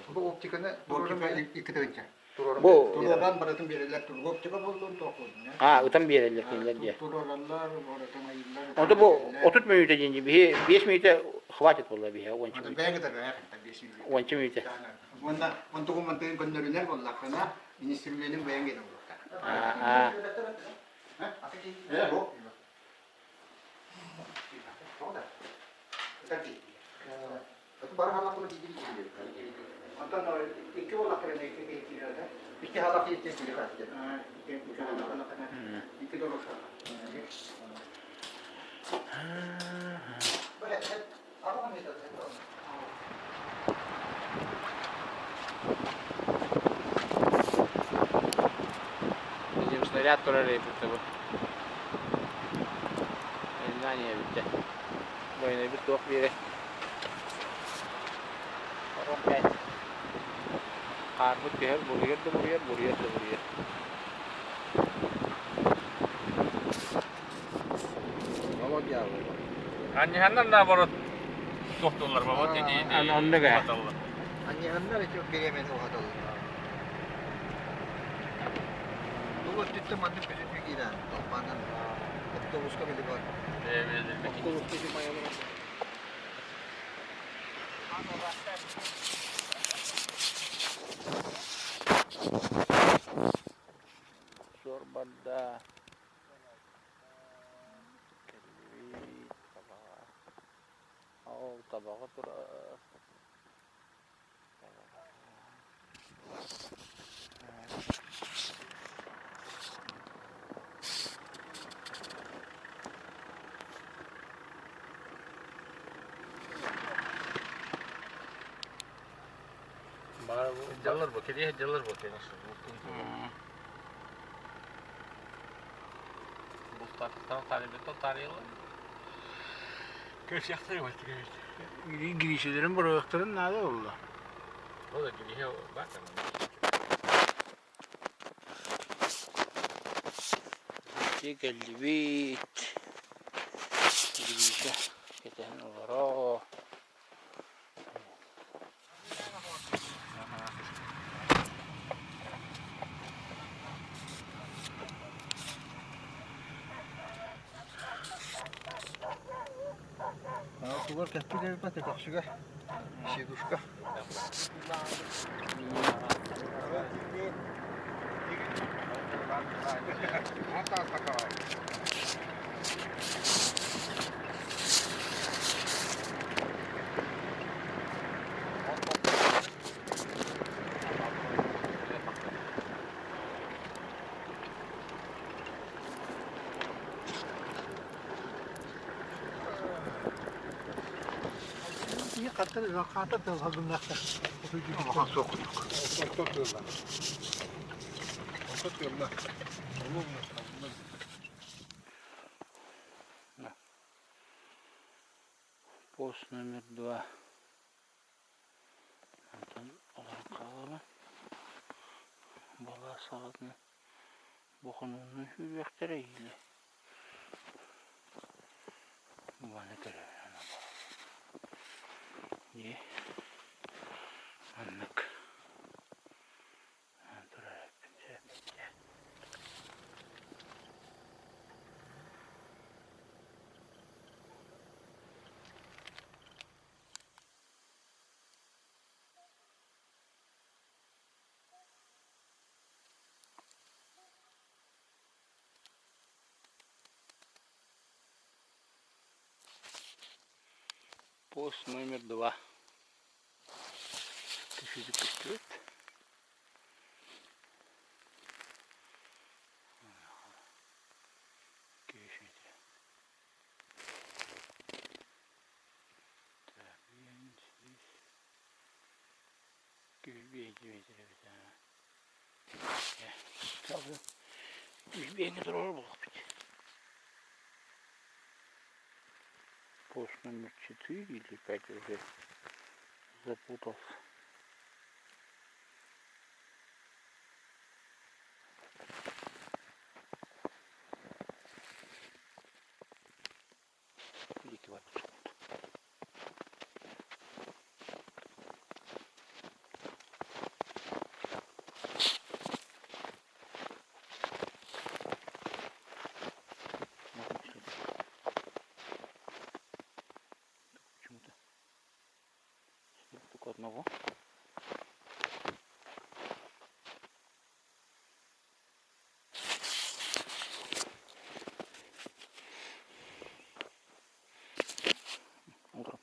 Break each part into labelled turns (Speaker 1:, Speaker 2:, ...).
Speaker 1: Бу оптиканы икки тыһыынча.
Speaker 2: Бу
Speaker 1: Туруоран барытын биэрэллэр. Оптика буоллун, туох буоллун.
Speaker 2: А, ытан биэрэллэр кинилэр дии.
Speaker 1: Туруораллар, барытын айыллар.
Speaker 2: Онто бу 30 мүнүүтэ диэн биһи 5 мүнүүтэ хватит буолла биһи 10 мүнүүтэ.
Speaker 1: Бэйэҥ кытары 5 мүнүүтэ.
Speaker 2: 10 мүнүүтэ.
Speaker 1: Уонна онтугун мантыгын көннөрүнэр буоллаххына, инструментин бэйэҥ генэ буолуохтаах.
Speaker 2: Аа. Видим, снаряд турар эбит бу. Знание эбит. Бойнайбыт туох биэрэ. Орон пять. Хаарбыт түһэр, буруйар да буруйар, буруйар да буруйар.
Speaker 3: Анньыһаннар наоборот туохтууллар бабат ити
Speaker 2: Оннук ээ.
Speaker 1: Анньыһаннар ити бириэмэни уһаталлар. Бу өттүттэн маннык бүтүннүү киирэн, толбаанан автобуска били бар. Автобуска ити майалар.
Speaker 2: Суорбарда кэлбит табаҕа. Ол табаҕа турар.
Speaker 3: Дьаллар бу, кэлиэ дьаллар бу, конечно. Көрсүөхтэрэ
Speaker 2: Гришэлэрин бырайыактарын наада буолла. Ити кэллибит. Гриша кэтэһэн олороо.
Speaker 1: Тугар кэппит эбиппат көхсүгэр сидушка. Улахан суох курдук.
Speaker 2: Пост номер 2. Онтон олорон хаалабын. Балаа саҕатына бохонууннун сүүрүөхтэрэ или Баны көрөбүн Дии маннык турар эппин сөп. Пост номер 2. Көстүбүт. Так, Үс турар буолбут. Пост номер 4 или 5 уже запутался. Могу. Утром.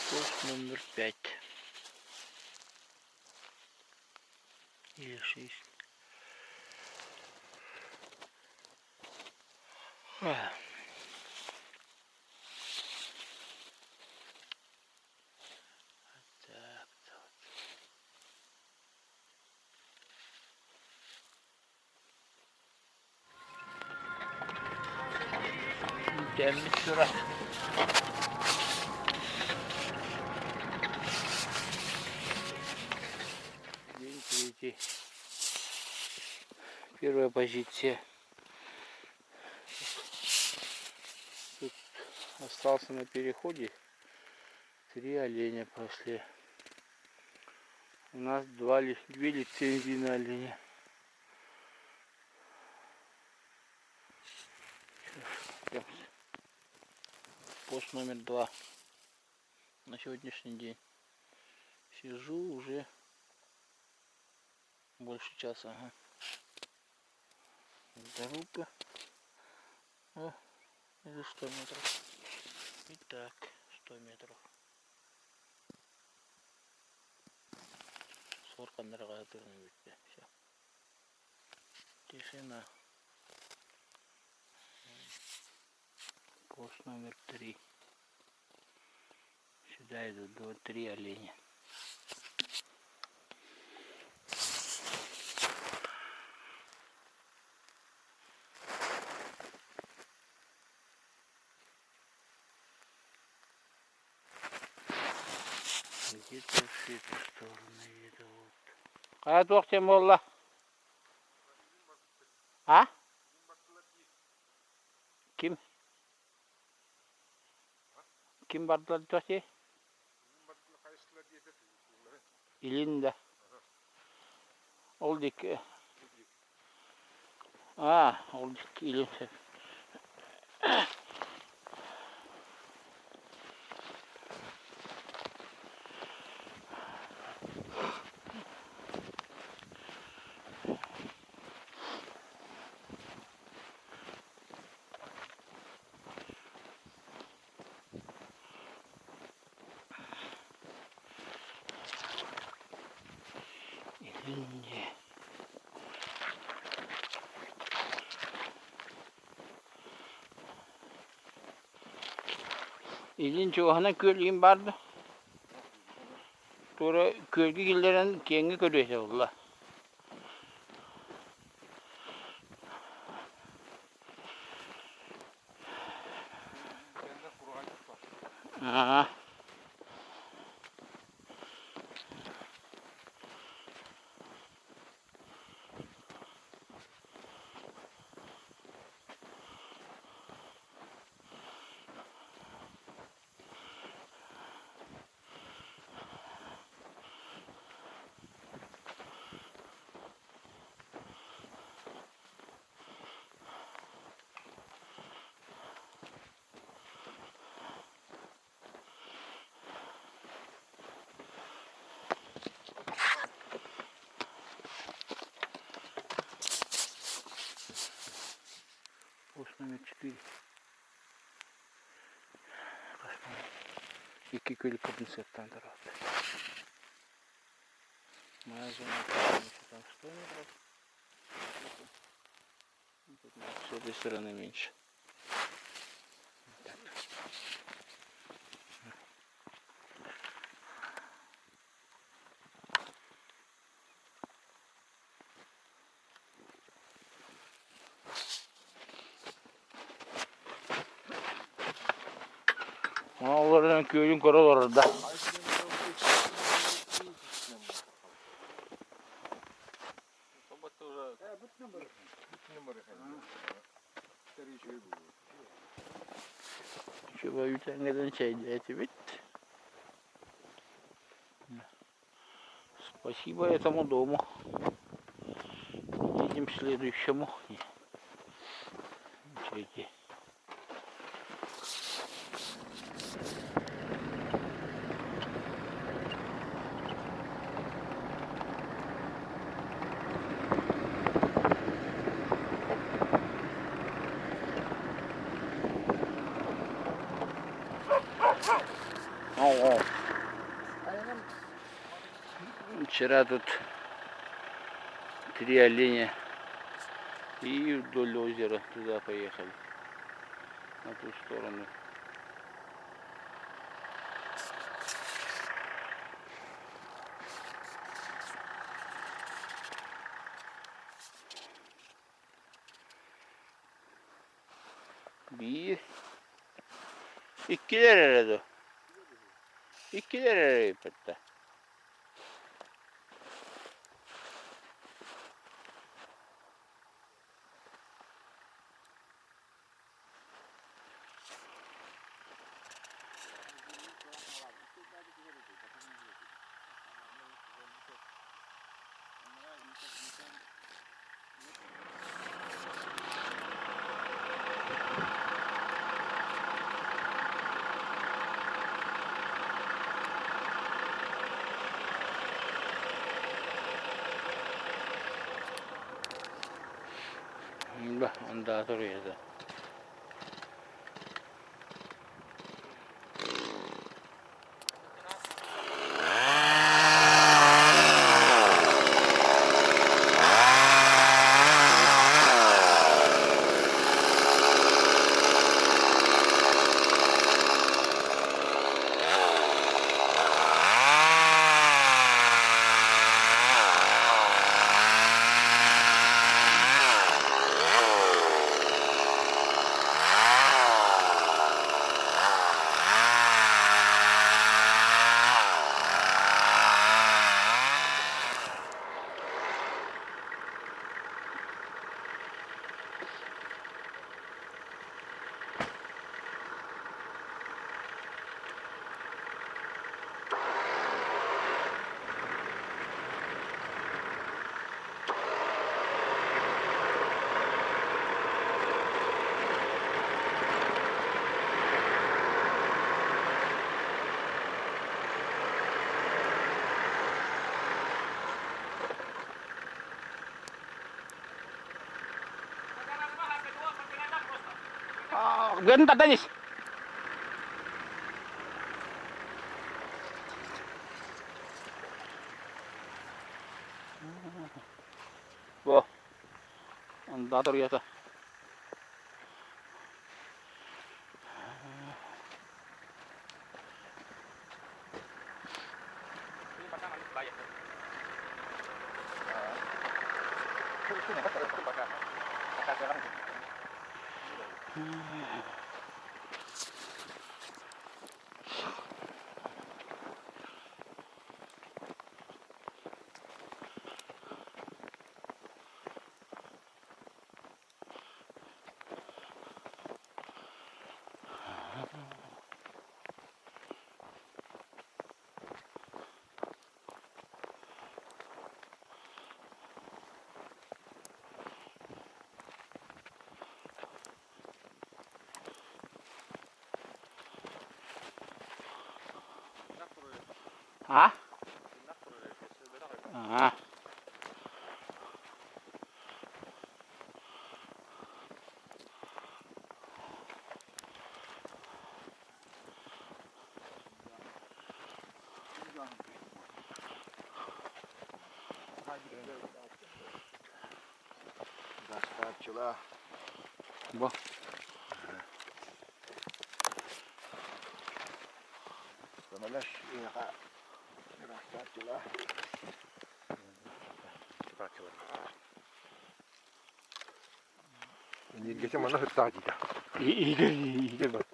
Speaker 2: Пост номер 5 или 6. А. Так, так. Кэммит турар. День третий. Первая позиция. Тут остался на переходе. Три оленя прошли. У нас два, две лицензии на оленя. Пост номер 2 на сегодняшний день. Сижу уже больше часа. Ага. Дорога. О, или 100 метров. Итак, 100 метров. Все. Тишина. Пост номер 3. Сюда идут 2-3 оленя. Где-то в эту сторону идут. А туох тем буолла? А? Ким? Ким бардылар туох Илин да. Ол диэки. Аа, ол диэки илин сөп. Илин дии. Илин чугаһынан күөл иин баар да туора күөлгэ киллэрэн киэҥҥэ көрүөтэ буолла. Аа. Пост номер 4. Икки күөл сыаттан турабыт. Моя зона там 100 метров. Тут с этой стороны меньше. Так. Олорон күөлүн көрө олорор да. Үчүгэй үүтэҥҥэ чэйдээтибит. Спасибо этому дому. Едем к следующему. Третий. Вчера тут три оленя и вдоль озера туда поехали, на ту сторону. Биир, иккилэр эрэ дуо? Иккилэр эрэ ыыппыттар. Андаатар уйата. Гын Денис. Бу. Андатор уйата. А? А. Бу.
Speaker 1: Энергия манна сыттаах диитэ.
Speaker 2: Игорь, Игорь бар.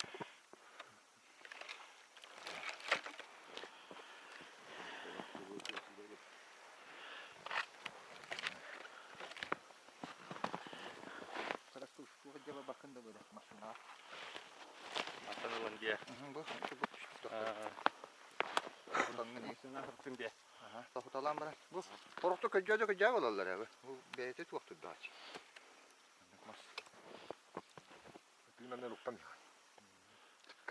Speaker 1: Тоһуталаан баран. Бу хорохто көдьөө да көдьөө буолаллар ээ. Бу бэйэтэ туох турдааччы. Мас.
Speaker 4: Тыынан уктан.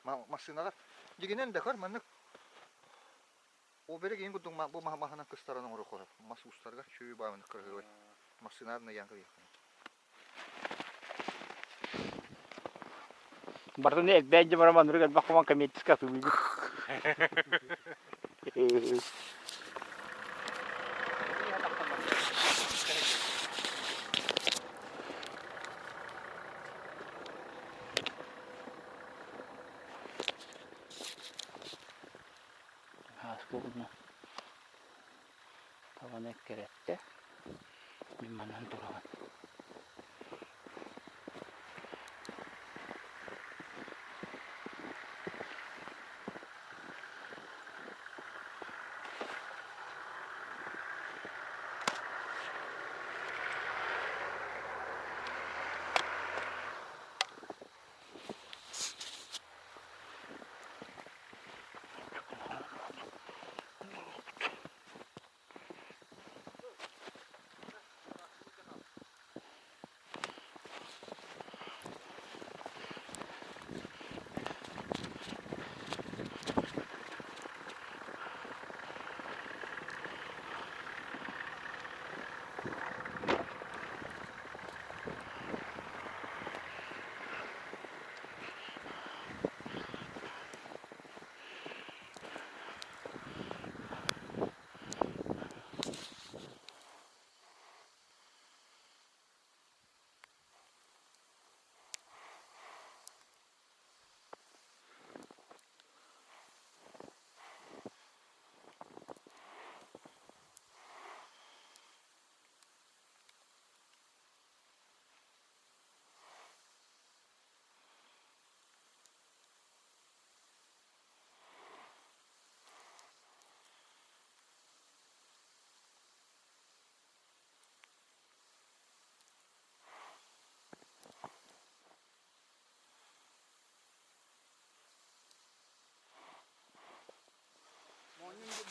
Speaker 1: Массыыналар дьигинэн да көр маннык Оберег иин курдук бу маһынан кыстаран оҥоруохха мас уустарга үчүгэй баамынык кыраһыабай массыынаар ыйаан кэбиһиэххэ.
Speaker 2: Барытын элбээн дьэ баран маннык элбэх хомон коммерческий атыылыыбыт. Ааспыт табаны эккирэттэ. Мин манан турабын.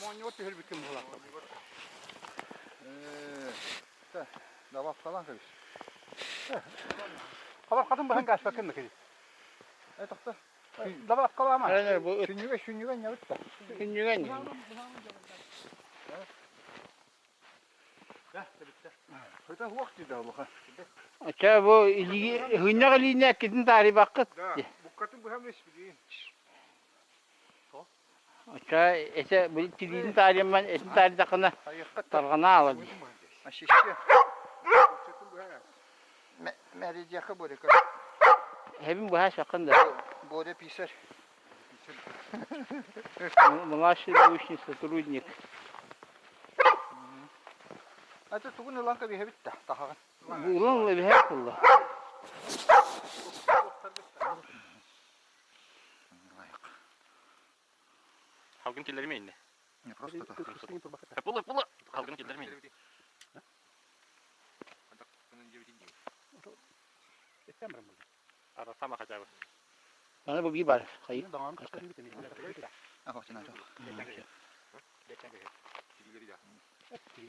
Speaker 1: Моонньугар түһэрбиккин буолаахтар. Добавкалаан кэбис.
Speaker 5: Хабархатын быһан кааспаккын да кини.
Speaker 1: Э, тохто.
Speaker 5: Добавкалаама.
Speaker 1: Сүнньүгэ сүнньүгэ ньабыт да.
Speaker 2: Сүнньүгэ
Speaker 1: Хыта хуох дии да улахан.
Speaker 2: Чэ бу илии хынньах илиинэ эккитин таарыйбаккыт.
Speaker 4: Да, буккатын быһам испидиин.
Speaker 2: Чэ эсэ бу тилиитин таарыйамман этин таарыйдаххына тарҕана аала дии.
Speaker 1: Ашишке. Мэридиэхэ Борика.
Speaker 2: Эбин быһа сакын да.
Speaker 1: Боря писарь.
Speaker 2: Младший научный сотрудник.
Speaker 1: Это тугун ылан кэбиһэбит да таһаҕын.
Speaker 2: Ылан эбиһэ кулла.
Speaker 3: Халгын киллэрмэ инне.
Speaker 1: Не просто так.
Speaker 3: Була була. Халгын киллэрмэ. Арасама хотя бы.
Speaker 2: Аны бу биир бар. Хайы.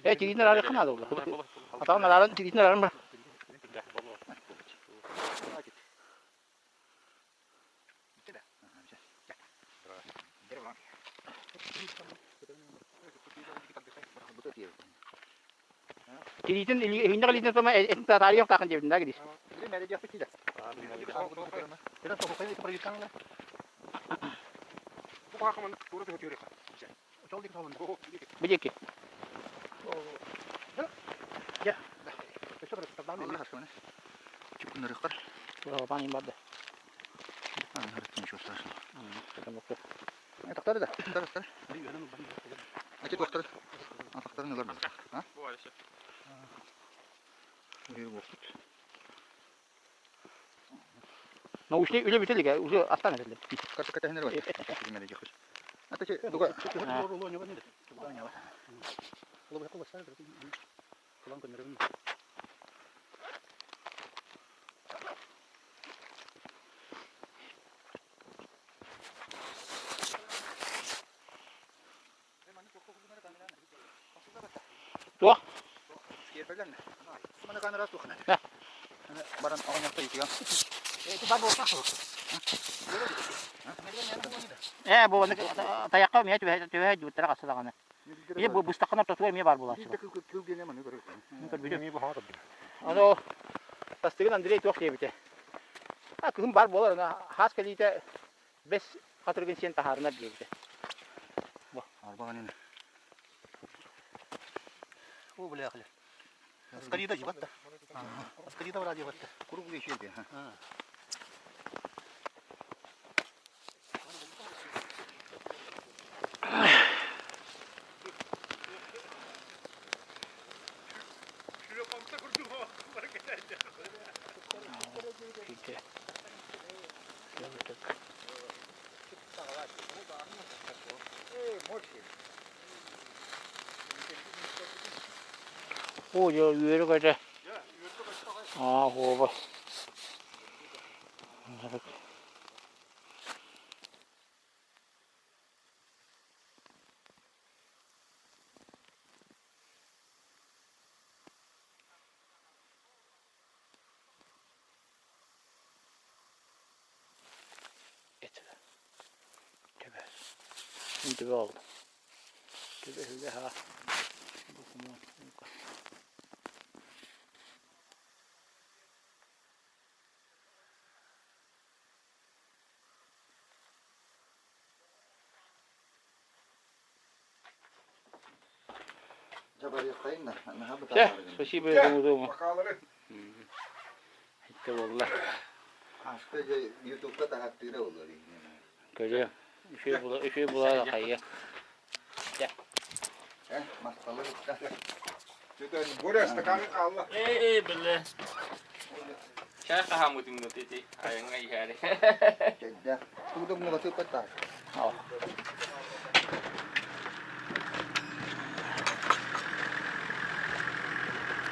Speaker 2: Э, тигинер ары канады ол. Атаҕын арарын, тигинер арарын бар. Тириитин иһиннэх илиитин тома этин татаарыйах таахын диэбитин да гидис. Бу диэки. Панин барды.
Speaker 1: Ничего страшного. Тахтары да, тахтары, тахтары. Эти тохтары. Тахтарын ылар А?
Speaker 2: Научный үлэ бүтэ илигэ, уже астан эрэллэр.
Speaker 1: Карта катахинер бар. Ата дуга.
Speaker 2: Туох? Ээ, бу тайахха эмиэ түбэһэ дьыбыттара хасса даҕаны. Ийэ бу быстаххына ортотугар эмиэ баар буолааччылар. Ону тастыгын Андрей туох диэбитэ. А кыһын баар буолар, аны хаас кэлиитэ бэс хатырыгын сиэн таһаарынар диэбитэ. Бу.
Speaker 1: О, бляхали. Аскарида дьыбатта. Аскарида вроде дьыбатта. Круглый щеки.
Speaker 2: Оо, дьэ, үөрэ-көтө. Аа, оһуоба. Төбө. Төбө oldu. Төбө үһүгэ ha. Чэ, спасибо этому дому. Это буолла.
Speaker 1: Аска ютубка таһаттыыра болар.
Speaker 2: Көрүө. Үчүгэй була, үчүгэй була хайа.
Speaker 1: Э, масталы кытта.
Speaker 4: Боря, стаканы хаалла.
Speaker 3: Ээ, бile. Чай хаһааммытын ити айаҥҥа иһээри.
Speaker 1: Чэйдэ. Тугу да муҥатыппат.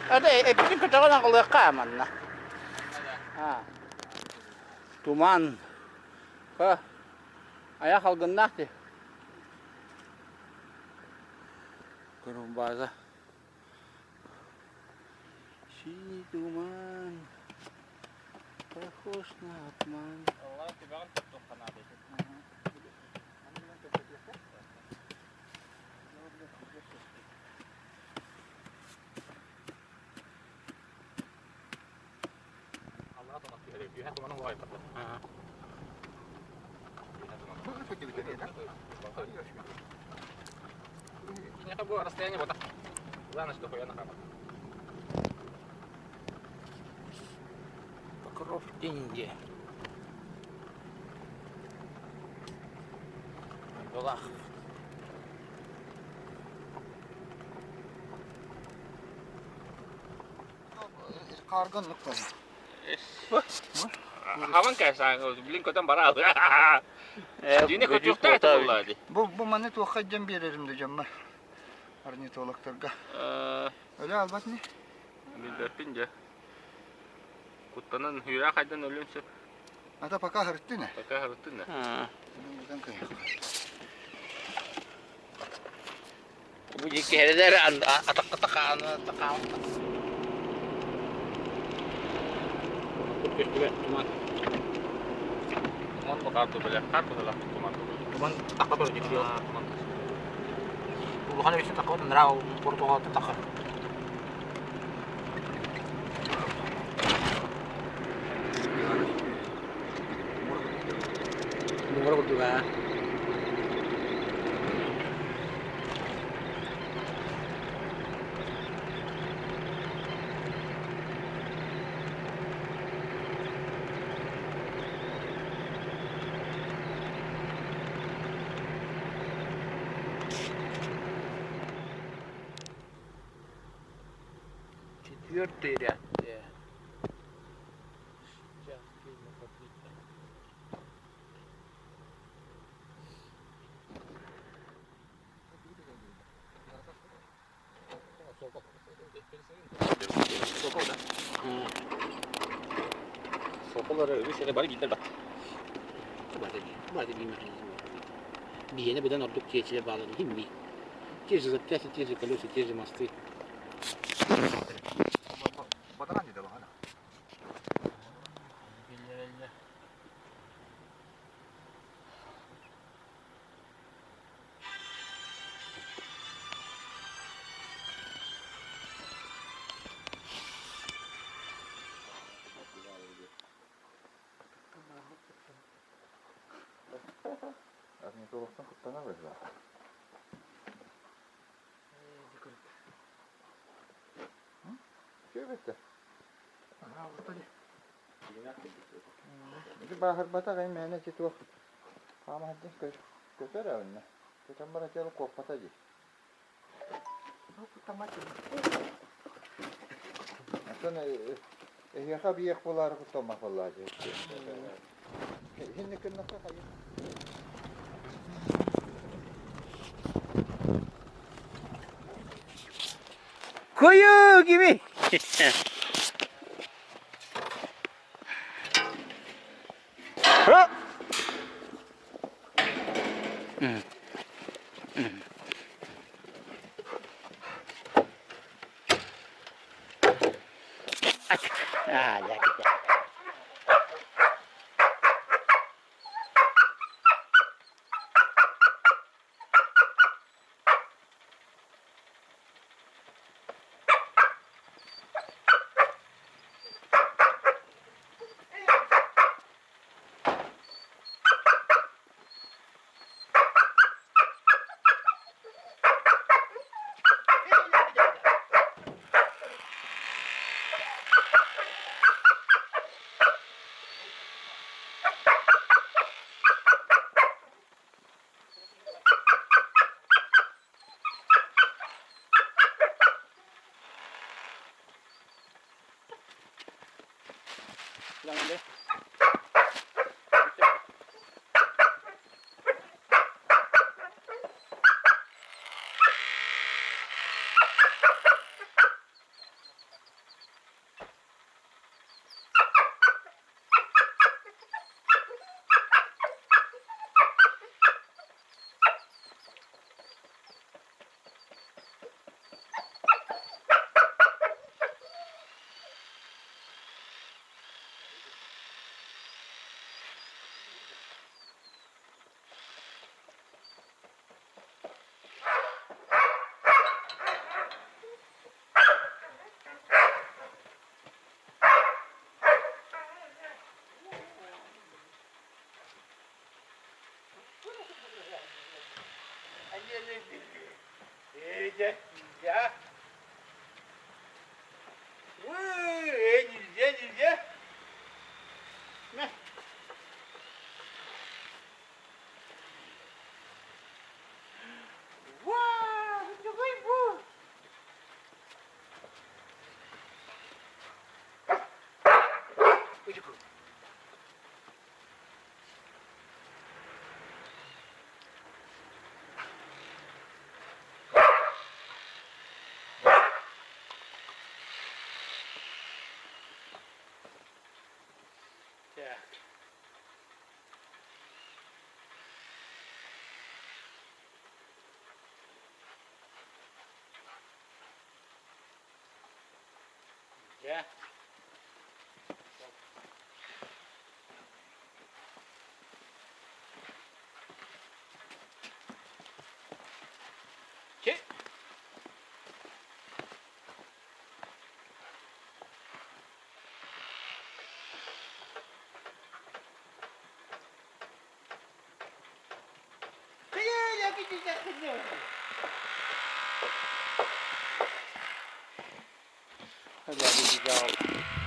Speaker 2: Ата эппитин көтөҕөн аҕалыахха манна. Туман. Айах алгыннаах дии. Курумбаза. Синий туман, похож на обман.
Speaker 3: Расстояние вот так. Главное, что хуя нахама.
Speaker 2: Покров деньги. Балах.
Speaker 1: Каргынлык бар.
Speaker 3: Хаван кайсан, блин, котан барал. Дьиҥэ көтүөхтээх этэ буоллаа дии.
Speaker 1: Бу бу маны туохха дьэн биэрэрим да дьоммор. Орнитологтарга. Өлө албат не?
Speaker 3: Билбэппин дьэ. Куттанан үөрэх хайдан өлүөн сөп.
Speaker 1: Ата пока харыттын.
Speaker 3: Пока харыттын да.
Speaker 2: Бу дьиккиһэрилэр атахха тахааны тахаан. Көстүбэт туман.
Speaker 3: Туман бакаарту бile. Хар быһылах туман.
Speaker 2: Туман тахха тур дьикки.
Speaker 3: Туман.
Speaker 2: Улахан өссө тахха нрау португал тахха. Муҥура курдуга. Четвертый ряд. Сейчас фильм
Speaker 3: Sopaları үс эрэ бары биирдэр бат.
Speaker 2: Бары механизм. Биһиэнэ быдан ордук тиэчилэр бааллар иһин ми. Те же запчасти, те же колеса, те же мосты.
Speaker 1: Батаран деді бағана. Орнитологтан куттана быһыылаах. Үчүгэй Ити бааһырбатах эн мээнэ ити туох хаама сылдьан көтөр онно. Көтөн баран дьэ куоппата дии. Оттон эһиэхэ биэх буолаары куттаммат буоллаа дии. Иһинник гыннахха хайа.
Speaker 2: Кую gibi. Ah, ya que ya. Нельзя. Нельзя, нельзя. На. Вау, давай, во. Так. Да. Че? Hadi.